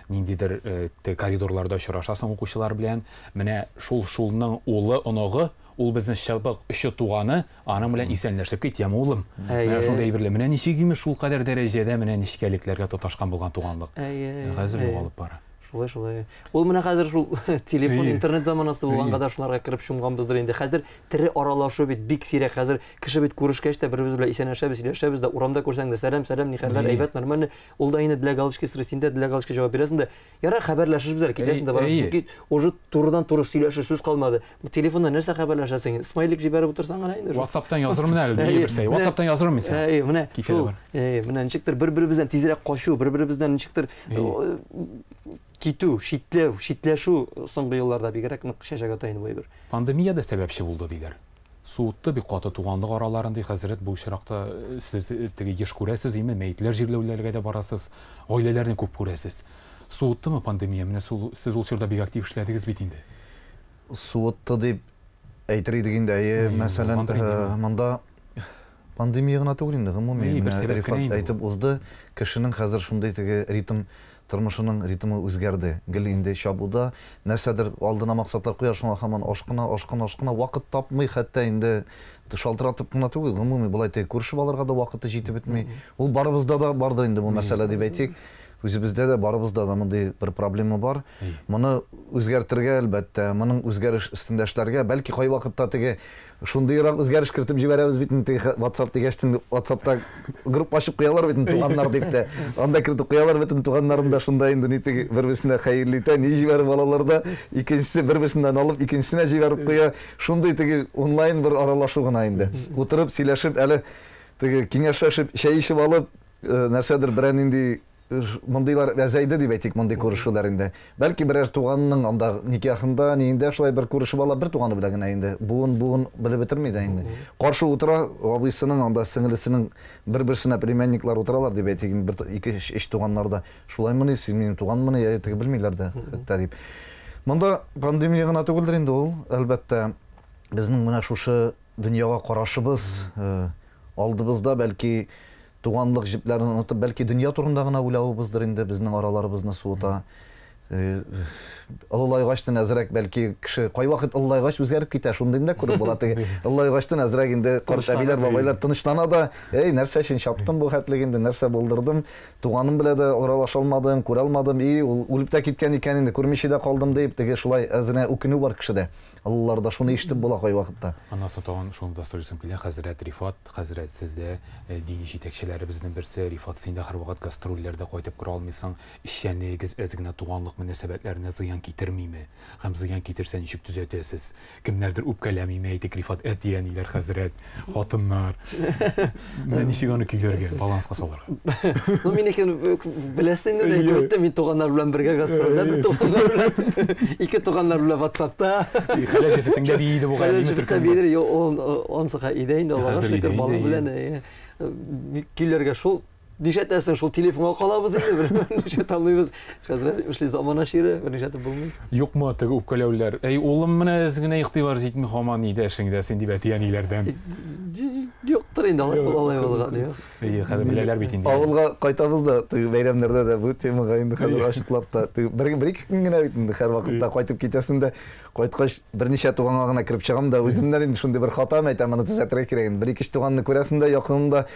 ниндидер коридорларда очрашасың укучылар белән. Менә шул шулның улы, оныгы, ул безнең чыбык очы туганы, аның белән исәнләшеп кит, яме улым. Менә шундый әйберләр. Менә ничек имеш шул кадәр дәрәҗәдә менә нечкәлекләргә тоташкан булган туганлык. Хәзер югалып бара. Шулай, шулай. Ул менә хәзер шул телефон, интернет заманасы булганга да шуларга кереп чумганбыздыр инде. Хәзер тере аралашу бит бик сирәк. Хәзер кеше бит күрешкәч тә бер-беребез белән исәнләшәбез, сөйләшәбез дә, урамда күрсәң дә сәлам, сәлам, ни хәлләр, әйбәт, нормально. Ул да инде для галочки сорый, син дә для галочки җавап бирәсең дә. Ярар, хәбәрләшербез әле, китәсең дә барасың. Чөнки уже турыдан-туры сөйләшер сүз калмады. Телефонда нәрсә хәбәрләшәсең? Смайлик җибәреп утырсаң гына инде. WhatsApp-тан язырмын әле, ди берсе. WhatsApp-тан язырмын мин сиңа. Әй, менә шул. Әй, менә ничектер бер-беребездән тизрәк качу, бер-беребездән ничектер китү, читләү, читләшү соңгы елларда бигрәк нык чәчәк ата инде бу әйбер. Пандемия дә сәбәпче булды, диләр. Суытты бик каты туганлык араларын, ди хәзрәт. Бу очракта сез теге еш күрәсез, име, мәетләр җирләүләргә дә барасыз, гаиләләрне күп күрәсез. Суыттымы пандемия? Менә сез ул чорда бик актив эшләдегез бит инде. Суытты дип әйтер идек инде, әйе, мәсәлән, монда пандемия гына түгел инде, гомуми, Рифат әйтеп узды, кешенең хәзер шундый теге ритм, тормышының ритмы үзгәрде. Гел инде чабуда, нәрсәдер алдына максатлар куя, шуңа һаман ашкына, ашкына, ашкына, вакыт тапмый, хәтта инде шалтыратып кына түгел, гомуми болай теге күрешеп алырга да вакыты җитеп бетми. Ул барыбызда да бардыр инде бу мәсьәлә дип әйтик. Үзебездә дә, барыбызда да мондый бер проблема бар. Моны үзгәртергә, әлбәттә, моның үзгәреш өстендә эшләргә, бәлки кайвакытта теге шундыйрак үзгәреш кертеп җибәрәбез бит инде, теге WhatsApp дигәч, WhatsAppта группа ачып куялар бит инде, туганнар дип тә. Анда кертеп куялар бөтен туганнарын да, шунда инде ни теге бер-берсенә хәерле итә, ни җибәреп алалар да, икенчесе бер-берсеннән алып, икенчесенә җибәреп куя. Шундый теге онлайн бер аралашу гына инде. Утырып, сөйләшеп, әле теге киңәшләшеп, чәй эчеп алып, нәрсәдер берәр нинди мондыйлар әзәйде дип әйтик, мондый күрешүләр инде. Бәлки берәр туганның анда никахында, ниендә шулай бер күрешеп ала, бер туганы белән генә инде. Буын-буын белеп бетерми дә инде. Каршы утыра, абыйсының, анда сеңлесенең бер-берсенә племянниклар утыралар дип әйтик, инде бер, ике, өч туганнар да. Шулаймыни, син минем туганмыни, я теге белмиләр дә, хәтта дип. Монда пандемия гына түгелдер инде ул, әлбәттә, безнең менә шушы дөньяга карашыбыз, алдыбызда бәлки туганлык җепләрен онытып, бәлки дөнья турында гына уйлавыбыздыр инде безнең араларыбызны суыта. Олылайгачтан әзрәк бәлки кеше кайвакыт олылайгач үзгәреп китә, шундыйны да күреп була теге. Олылайгачтан әзрәк инде карт әбиләр, бабайлар тынычлана да, эй, нәрсә өчен чаптым бу хәтлек инде, нәрсә булдырдым, туганым белән дә аралаша алмадым, күрә алмадым, и ул үлеп тә киткән икән инде, күрмичә дә калдым дип, теге шулай әзрәк үкенү бар кешедә. Олыларда шуны ишетеп була кайвакытта. Аннан соң тагын шуны да сорыйсым килә, хәзрәт Рифат, хәзрәт сездә дини җитәкчеләребезнең берсе, Рифат, син дә һәрвакыт гастрольләрдә кайтып керә алмыйсың, эшчәнлегегез әз генә туганлык мөнәсәбәтләренә зыян китермиме? Һәм зыян китерсә ничек төзәтәсез? Кемнәрдер үпкәләмиме, әйтик, Рифат, әти-әниләр, хәзрәт, хатыннар. Менә ничек аны көйләргә, баланска салырга? Ну, минекен беләсең инде, әйтеп үттем, мин туганнар белән бергә гастрольдә, бер туганнар белән, ике туганнар белән WhatsAppта. Хәләл җефетеңдә бии иде бугай, Хәләл җефеттә биедер, юк, ул ансы өйдә инде, Аллага шөкер, бала белән, көйләргә шул нишләтәсең, шул телефонга калабыз инде, бер нишләтә алмыйбыз. Хәзер эшли замана чире, бер нишләтеп булмый. Юкмы теге үпкәләүләр? Әй, улым, менә әз генә игътибар җитми һаман өйдә эшеңдә син дип әти-әниләрдән. Юктыр инде, алай алай булган, юк. Әйе, хәзер беләләр бит инде. Авылга кайтабыз да, теге бәйрәмнәрдә дә бу темага инде хәзер ачыклап та, теге бер ике көн генә бит инде һәрвакытта кайтып китәсең дә, кайткач берничә туганга гына кереп чыгам да, үземнән инде шундый бер хатам әйтәм, моны төзәтергә кирәк инде. Бер ике өч туганны күрәсең дә, якынында.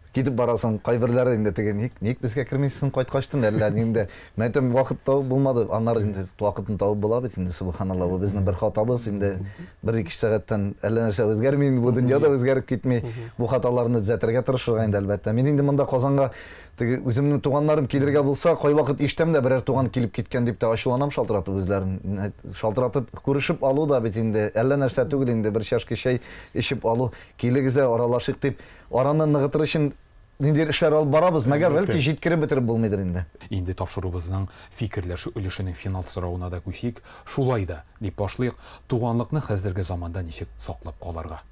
Китеп барасың, кайберләре инде теге ник, ник безгә кермисең кайткачтын, әллә инде. Мен әйтәм, вакыт табып булмады. Аннары инде вакытын табып була бит инде, субханалла, бу безнең бер хатабыз инде. Бер-ике сәгатьтән әллә нәрсә үзгәрми инде, бу дөнья да үзгәреп китми. Бу хаталарны төзәтергә тырышырга инде, әлбәттә. Мин инде монда Казанга теге үземнең туганнарым килергә булса, кайвакыт ишетәм дә берәр туган килеп киткән дип тә ачуланам шалтыратып үзләрен. Шалтыратып күрешеп алу да бит инде әллә нәрсә түгел инде, бер чашка чәй эчеп алу, килегез ә, аралашыйк дип. Араны ныгытыр өчен ниндидер эшләр алып барабыз, мәгәр бәлки җиткереп бетереп булмыйдыр инде. Инде тапшыруыбызның фикерләшү өлешенең финал соравына да күчик. Шулай да, дип башлыйк, туганлыкны хәзерге заманда ничек саклап калырга?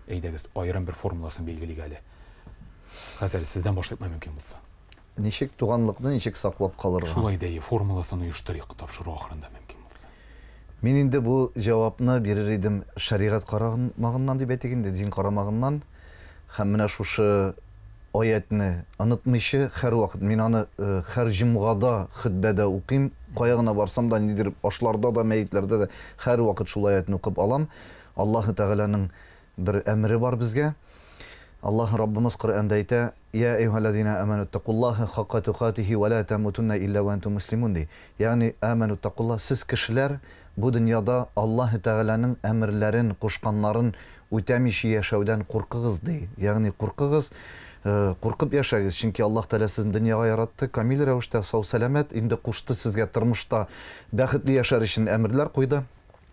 Әйдәгез, аерым бер формуласын билгелик әле. Хәзер сездән башлыйкмы мөмкин булса? Ничек туганлыкны ничек саклап калырга? Шулай да, формуласын оештырыйк тапшыру ахырында мөмкин булса. Мин инде бу җавапны бирер идем шәригать карамагыннан дип әйтик инде, дин карамагыннан. Һәм менә шушы аятны онытмыйча һәрвакыт мин аны һәр җомгада хөтбәдә укыйм, кая гына барсам да, ниндидер ашларда да, мәетләрдә дә һәрвакыт шул аятны укып алам. Аллаһы Тәгаләнең бер әмере бар безгә. Аллаһ Раббымыз Коръәндә әйтә: "Я әйюһәлләзина аману тақуллаһа хакка тукатихи ва ла тамутунна илля ва антум муслимун" ди. Ягъни аману тақуллаһ, сез кешеләр бу дөньяда Аллаһ Тәгаләнең әмерләрен, кушканнарын үтәмичә яшәүдән куркыгыз ди. Ягъни куркыгыз, куркып яшәгез, чөнки Аллаһ Тәгалә сезне дөньяга яратты, камил рәвештә, сау-сәламәт, инде кушты сезгә тормышта бәхетле яшәр өчен әмерләр куйды.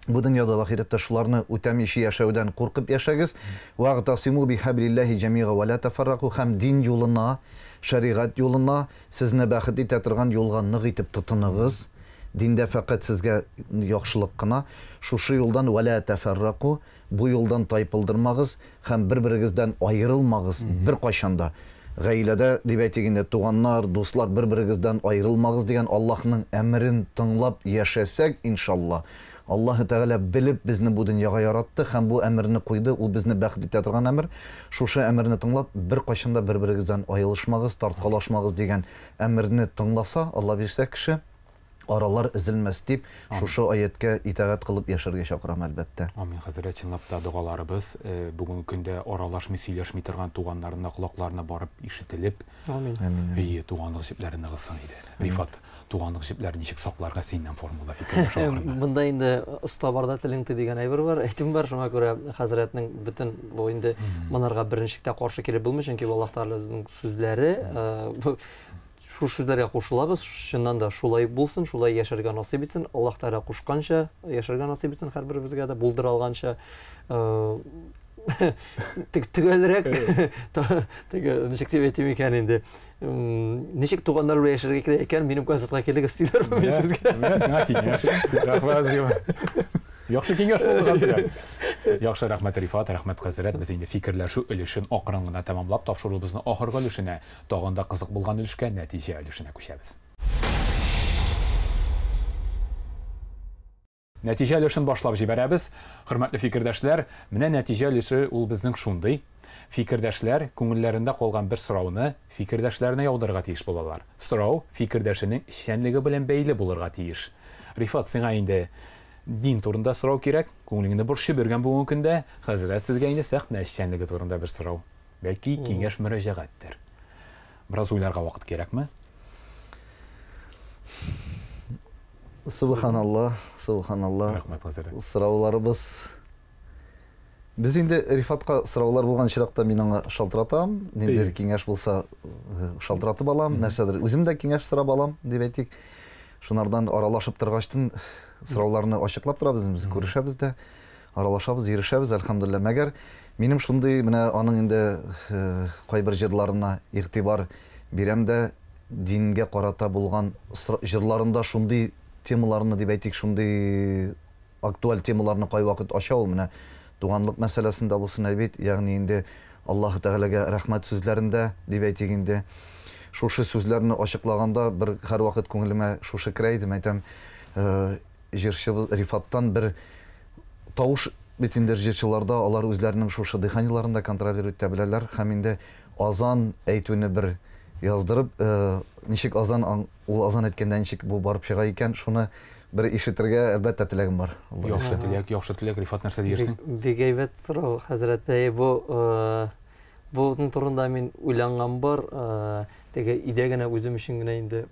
Бу дөньяда да ахирәттә шуларны үтәмичә яшәүдән куркып яшәгез. Вагътасиму бихаблиллаһи җәмига ва ла тафарраку, һәм дин юлына, шәригать юлына, сезне бәхет итә торган юлга нык итеп тотыныгыз. Диндә фәкать сезгә яхшылык кына. Шушы юлдан ва ла тафарраку, бу юлдан тайпылдырмагыз һәм бер-берегездән аерылмагыз беркайчан да. Гаиләдә, дип әйтик инде, туганнар, дуслар, бер-берегездән аерылмагыз дигән Аллаһның әмерен тыңлап яшәсәк, иншалла, Аллаһы Тәгалә белеп безне бу дөньяга яратты һәм бу әмерне куйды, ул безне бәхет итә торган әмер. Шушы әмерне тыңлап, беркайчан да бер-берегездән аелышмагыз, тарткалашмагыз дигән әмерне тыңласа, Алла бирсә, кеше аралар өзелмәс дип, шушы аяткә итагать кылып яшәргә чакырам, әлбәттә. Амин, хәзрәт, чынлап та догаларыбыз бүгенге көндә аралашмый, сөйләшми торган туганнарына, колакларына барып ишетелеп, Амин. Әйе, туганлык җепләре ныгысын иде. Рифат, туганлык җепләрен ничек сакларга синнән формула фикерләш ахырында. Монда инде оста барда телең ти дигән әйбер бар, әйтем бар, шуңа күрә хәзрәтнең бөтен бу инде монарга берничек тә каршы килеп булмый, чөнки бу Аллаһ Тәгаләнең сүзләре, шул сүзләргә кушылабыз, чыннан да шулай булсын, шулай яшәргә насыйп итсен, Аллаһ Тәгалә кушканча яшәргә насыйп итсен һәрберебезгә дә, булдыра алганча. Төгәлрәк, теге, ничек дип әйтим икән инде, ничек туганнар белән яшәргә кирәк икән, минем концертка килегез, сөйләрмен мин сезгә. Менә сиңа киңәш. Рәхмәт, Зима. Яхшы киңәш булды, хәзрәт. Яхшы, рәхмәт, Рифат, рәхмәт, хәзрәт. Без инде фикерләшү өлешен акрын гына тәмамлап, тапшыруыбызның ахыргы өлешенә, тагын да кызык булган өлешкә, нәтиҗә өлешенә күчәбез. Нәтиҗә өлешен башлап җибәрәбез. Хөрмәтле фикердәшләр, менә нәтиҗә өлеше ул безнең шундый. Фикердәшләр күңелләрендә калган бер сорауны фикердәшләренә яудырырга тиеш булалар. Сорау фикердәшенең эшчәнлеге белән бәйле булырга тиеш. Рифат, сиңа инде дин турында сорау кирәк, күңелеңне борчып йөргән бүгенге көндә, хәзрәт сезгә инде сәхнә эшчәнлеге турында бер сорау. Бәлки, киңәш-мөрәҗәгатьтер. Бераз уйларга вакыт кирәкме? Субханалла, субханалла. Рәхмәт, хәзрәт. Сорауларыбыз. Без инде Рифатка сораулар булган очракта мин аңа шалтыратам, ниндидер киңәш булса шалтыратып алам, нәрсәдер үзем дә киңәш сорап алам, дип әйтик. Шунардан аралашып торгачтын сорауларны ачыклап торабыз, без күрешәбез дә, аралашабыз, йөрешәбез, әлхәмдүлилләһ. Мәгәр минем шундый менә аның инде кайбер җырларына игътибар бирәм дә, дингә карата булган җырларында шундый темаларны, дип әйтик, шундый актуаль темаларны кайвакыт ача ул, менә туганлык мәсьәләсендә булсын, әйбит, ягъни инде Аллаһы Тәгаләгә рәхмәт сүзләрендә, дип әйтик инде. Шушы сүзләрне ачыклаганда бер һәрвакыт күңелемә шушы керә иде, мәйтәм, җырчыбыз Рифаттан бер тавыш бит инде җырчыларда, алар үзләренең шушы дыханиеларын да контролировать итә беләләр һәм инде азан әйтүне бер яздырып, ничек азан, ул азан әйткәндә ничек бу барып чыга икән, шуны бер ишетергә, әлбәттә, теләгем бар. Яхшы теләк, яхшы теләк. Рифат, нәрсә диярсең? Бик әйбәт сорау, хәзрәт. Әйе, бу Буның турында мин уйланган бар, теге өйдә генә үзем өчен генә инде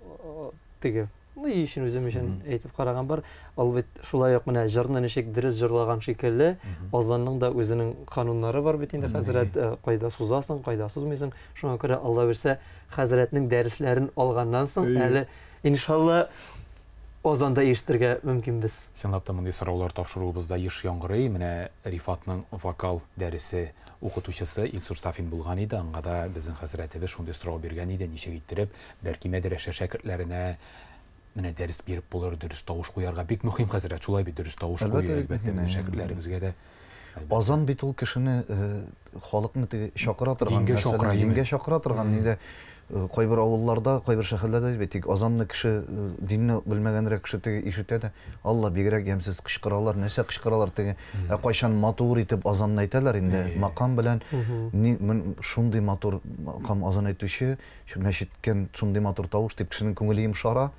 теге, ну, өй өчен үзем өчен әйтеп караган бар. Ул бит шулай ук менә җырны ничек дөрес җырлаган шикелле, азанның да үзенең кануннары бар бит инде, хәзрәт, кайда сузасың, кайда сузмыйсың. Шуңа күрә Алла бирсә, хәзрәтнең дәресләрен алганнан соң әле иншалла азанда ишетергә мөмкинбез. Чынлап та мондый сораулар тапшыруыбызда еш яңгырый. Менә Рифатның вокал дәресе укытучысы Илсур Сафин булган иде. Аңа да безнең хәзрәтебез шундый сорау биргән иде, ничек иттереп, бәлки мәдрәсә шәкертләренә менә дәрес биреп булыр, дөрес тавыш куярга бик мөһим, хәзрәт, шулай бит, дөрес тавыш кую, әлбәттә, безнең шәкертләребезгә дә. Азан бит ул кешене, халыкны теге чакыра торган, Дингә чакыра, дингә чакыра торган, нидә кайбер авылларда, кайбер шәһәрләрдә бит тик азанны кеше динне белмәгәнрәк кеше теге ишетә дә, Алла бигрәк ямьсез кычкыралар, нәрсә кычкыралар теге, ә кайчан матур итеп азанны әйтәләр инде, макам белән, ни, шундый матур макам азан әйтүче, мәчеткән шундый матур тавыш дип кешенең күңеле йомшара.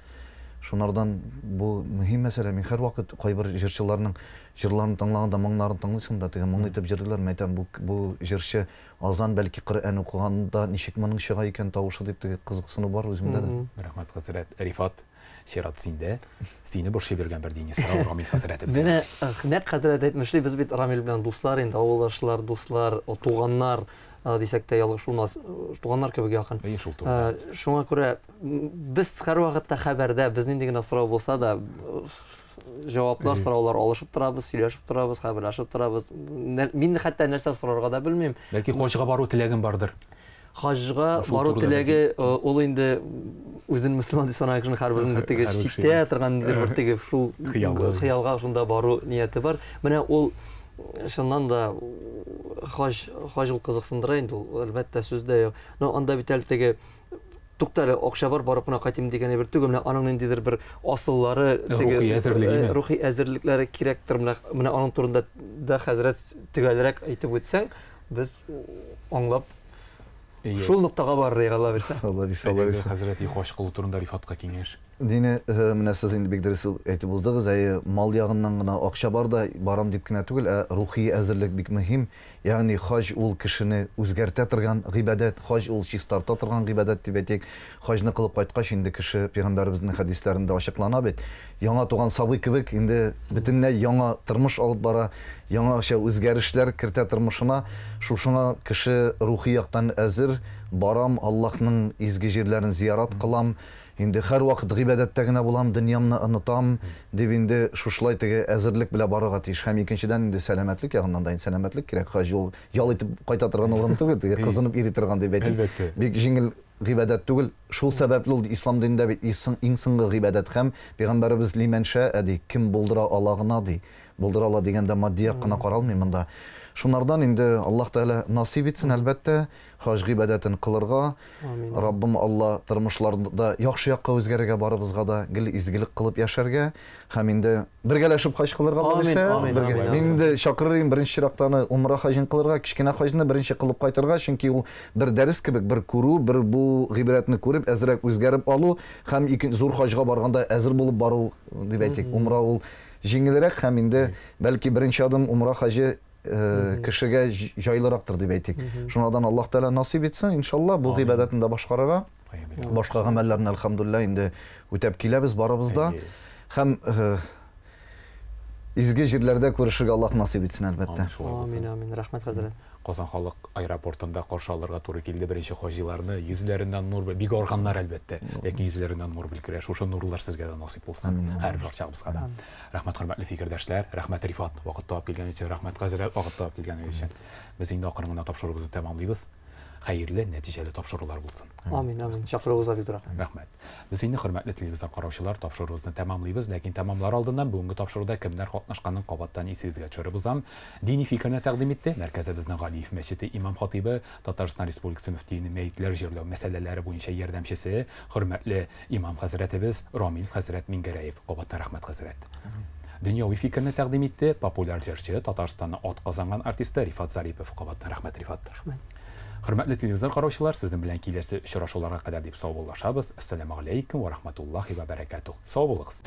Шунардан бу мөһим мәсьәлә. Мин һәрвакыт кайбер җырчыларның җырларын тыңлаганда, моңнарын тыңлыйсың да, теге моңлы итеп җырлыйлар. Мин әйтәм, бу җырчы азан бәлки Коръән укыганда ничек моның чыга икән тавышы дип теге кызыксыну бар үземдә дә. Рәхмәт, хәзрәт. Рифат, чират синдә. Сине борчый биргән бер дини сорау Рамил хәзрәтебезгә. Менә нәкъ хәзрәт әйтмешли, без бит Рамил белән дуслар инде, авылдашлар, дуслар, туганнар дисәк тә ялгыш булмас, туганнар кебек якын. Әйе, шул турыда. Шуңа күрә без һәрвакытта хәбәрдә, без нинди генә сорау булса да, җаваплар, сораулар алышып торабыз, сөйләшеп торабыз, хәбәрләшеп торабыз. Мин хәтта нәрсә сорарга да белмим. Бәлки хаҗга бару теләгең бардыр? Хаҗга бару теләге ул инде үзен мөселман дип санаган кешенең һәрберенең теге читтә торган бер теге шул хыялга шунда бару нияте бар. Менә ул чыннан да хаҗ ул кызыксындыра инде ул, әлбәттә, сүз дә юк. Но анда бит әле теге туктале, акча бар, барып кына кайтыйм дигән әйбер түгел. Менә аның ниндидер бер асыллары, рухи әзерлеге, рухи әзерлекләре кирәктер. Менә аның турында да хәзрәт төгәлрәк әйтеп үтсәң, без аңлап шул ноктага барырга Алла бирсә. Алла бирсә, Алла бирсә. Хәзрәт хаҗ кылу турында Рифатка киңәш. Дине, менә сез инде бик дөрес әйтеп уздыгыз, әйе, мал ягыннан гына акча бар да барам дип кенә түгел, ә рухи әзерлек бик мөһим. Ягъни хаҗ ул кешене үзгәртә торган гыйбадәт, хаҗ ул чистарта торган гыйбадәт дип әйтик. Хаҗны кылып кайткач инде кеше пәйгамбәребезнең хәдисләрендә ачыклана бит. Яңа туган сабый кебек инде бөтенләй яңа тормыш алып бара, яңача үзгәрешләр кертә тормышына. Шушыңа кеше рухи яктан әзер, барам, Аллаһның изге җирләрен зиярат кылам, инде һәрвакыт гыйбадәттә генә булам, дөньямны онытам дип инде шушылай теге әзерлек белән барырга тиеш. Һәм икенчедән инде сәламәтлек ягыннан да инде сәламәтлек кирәк. Хаҗ ул ял итеп кайта торган урын түгел, теге кызынып йөри торган дип әйтик. Бик җиңел гыйбадәт түгел. Шул сәбәпле ул ислам динендә бит иң соңгы гыйбадәт һәм пәйгамбәребез лимән шәә ди, кем булдыра ала гына ди. Булдыра ала дигәндә матди як кына каралмый монда. Шунардан инде Аллаһ Тәгалә насыйп итсен, әлбәттә, хаҗ гыйбадәтен кылырга. Раббым Алла тормышларда яхшы якка үзгәрергә барыбызга да, гел изгелек кылып яшәргә һәм инде бергәләшеп хаҗ кылырга Алла бирсә, бергә. Мин инде чакырыр идем беренче чиратта аны умра хаҗын кылырга, кечкенә хаҗны беренче кылып кайтырга, чөнки ул бер дәрес кебек, бер күрү, бер бу гыйбрәтне күреп, әзрәк үзгәреп алу һәм ике зур хаҗга барганда әзер булып бару дип әйтик. Умра ул җиңелрәк һәм инде бәлки беренче адым умра хаҗы кешегә җайлырактыр дип әйтик. Шуңардан Аллаһ Тәгалә насыйп итсен, иншалла, бу гыйбадәтне дә башкарырга. Башка гамәлләрне әлхәмдүлилләһ инде үтәп киләбез барыбыз да. Һәм изге җирләрдә күрешергә Аллаһ насыйп итсен, әлбәттә. Амин, амин. Рәхмәт, хәзрәт. Казан халык аэропортында каршы алырга туры килде беренче хаҗиларны. Йөзләреннән нур, бик арганнар әлбәттә, ләкин йөзләреннән нур белкерә. Шушы нурлар сезгә дә насыйп булсын. Һәр барчабызга да. Рәхмәт, хөрмәтле фикердәшләр, рәхмәт Рифат, вакыт табып килгән өчен, рәхмәт хәзрәт, вакыт табып килгән өчен. Без инде акрын гына тапшыруыбызны тәмамлыйбыз. Хәерле, нәтиҗәле тапшырулар булсын. Амин, амин. Чакыруыгызга бик рәхмәт. Рәхмәт. Без инде хөрмәтле телевизор караучылар тапшыруыбызны тәмамлыйбыз, ләкин тәмамлар алдыннан бүгенге тапшыруда кемнәр катнашканын кабаттан исегезгә төшереп узам. Дини фикерне тәкъдим итте мәркәзебезнең Галиев мәчете имам хатибы, Татарстан Республикасы мөфтиенең мәетләр җирләү мәсьәләләре буенча ярдәмчесе, хөрмәтле имам хәзрәтебез Рамил хәзрәт Мингәрәев. Кабаттан рәхмәт, хәзрәт. Дөньяви фикерне тәкъдим итте популяр җырчы, Татарстанның ат казанган артисты Рифат Зарипов. Кабаттан рәхмәт, Рифат. Рәхмәт. Хөрмәтле телевизор караучылар, сезнең белән киләсе очрашуларга кадәр дип саубуллашабыз. Ассаламу алейкум ва рахматуллахи ва баракатух. Сау булыгыз.